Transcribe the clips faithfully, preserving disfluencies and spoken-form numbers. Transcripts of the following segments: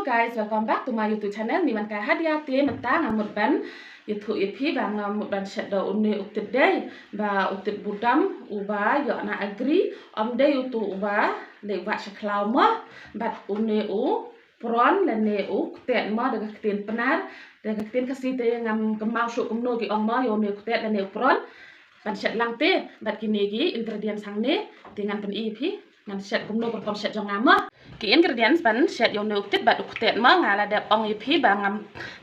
Guys, welcome back to my YouTube channel. Ni man kai hadia te mynta nga mut ban ïathuh ïa phi ba nga mut ban shet da une u tit dei, ba u tit budam uba ïoh na Agri, ym dei utu uba leh wah sha khlaw mo, bad une u prawn lane u ktet mo da ka ktien Pnar, da ka ktien Khasi te ngam kynmaw shuh kumno ki ong mo ïa une u ktet lane u prawn. Ban shet lang te bad kine ki ingredients hangne te ngan pyni ïa phi. Ngan shet kumno ka rukom shet jong nga mo. Ki ingredients ban shet ïa une u tit bad u ktet mo, nga la dep ong ïa phi ba ngam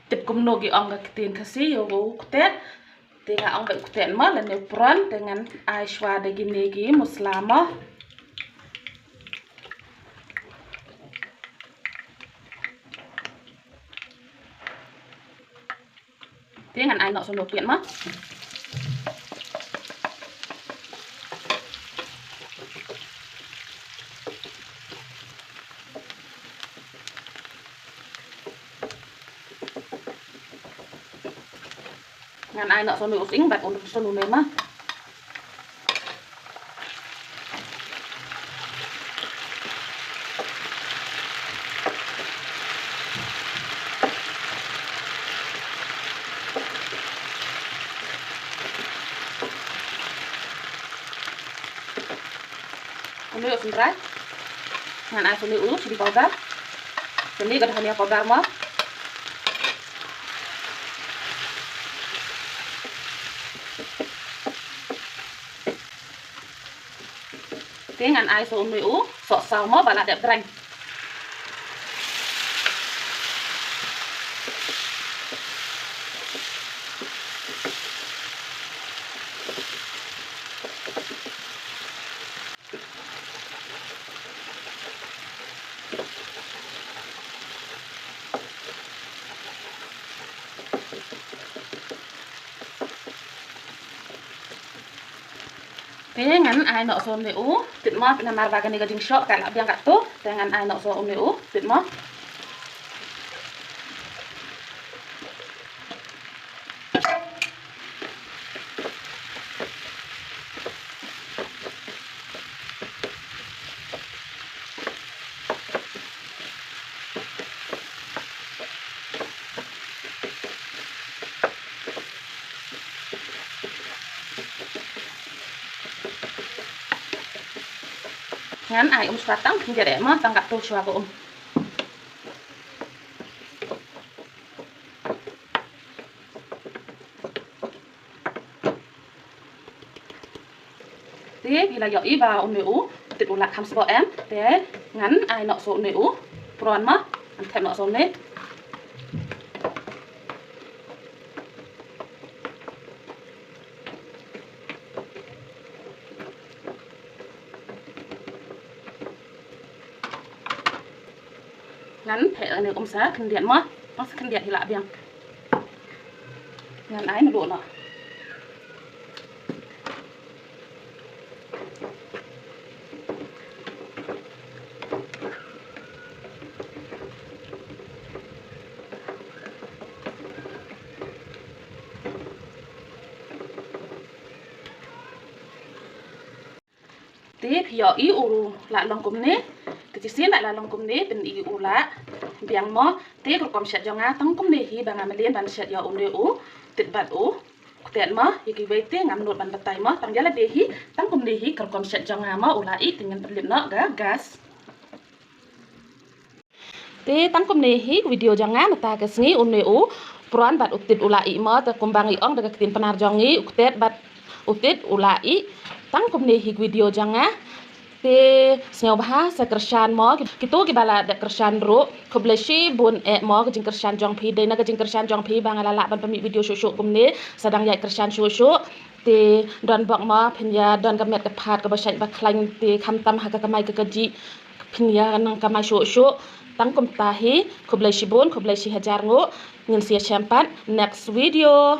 tip kumno ki ong ka ktien Khasi ïa u ktet. Te nga ong ba u ktet mo lane u prawn, te ngan ai shuwa da kine ki masala mo. Te ngan ai noh sha une u piat mo. Ngan ai noh sha une u sying bad un sha une mo. Une u sngewbha ngan ai sha une u chili powder. Kane ka dhania powder mo. Te ngan ai sha une u sohsaw mo ba la dep grind. Te ngan ai noh sha une u tit mo, namar ba kane ka jingshoh ka la biang katto. Te ngan ai noh sha une u tit mo. Ngan ai um shuwa tang khyndiat eh mo, tang katto shuwa ka um. Te phi la ïohi ba une u tit u la kham sboh em, te ngan ai noh sha une u prawn mo, ngan thep noh sha une. Ngan thep une um sa khyndiat mo, tang sa khyndiat hi la biang. Ngan ai naduh noh. Te phi ïohi u la long kumne. Te shisien ba la long kumne, pyni u la biang mo. Te ka rukom shet jong nga tang kumne hi ba nga mlien ban shet ïa une u tit bad u ktet mo. Ïa kiwei te ngam nud ban batai mo. Tang ïa lade hi, tang kumne hi ka rukom shet jong nga mo, u la ih, te ngan pynlip noh ka gas. Te tang kumne hi ka video jong nga mynta ka sngi, une u prawn bad u tit u la ih mo, te kumba ngi ong da ka ktien Pnar jong ngi, u ktet bad u tit u la ih. Tang kumne hi ka video jong nga. Te sngewbha sa kyrshan mo, kito kiba la dep kyrshan ruh, khublei shibun eh mo, ka jingkyrshan jong phi, dei na ka jingkyrshan jong phi ba nga la lah ban pynmih video shuh shuh kumne, sa dang ïai kyrshan shuh shuh. Te don bok mo, phin ïa don ka met ka phad kaba shait ba khlaiñ, te khamtam ha ka kamai ka kajih, phin ïa nang kamai shuh shuh. Tang kumta hi, khublei shibun, khublei shihajar nguh, ngin sa ïashem pat next video.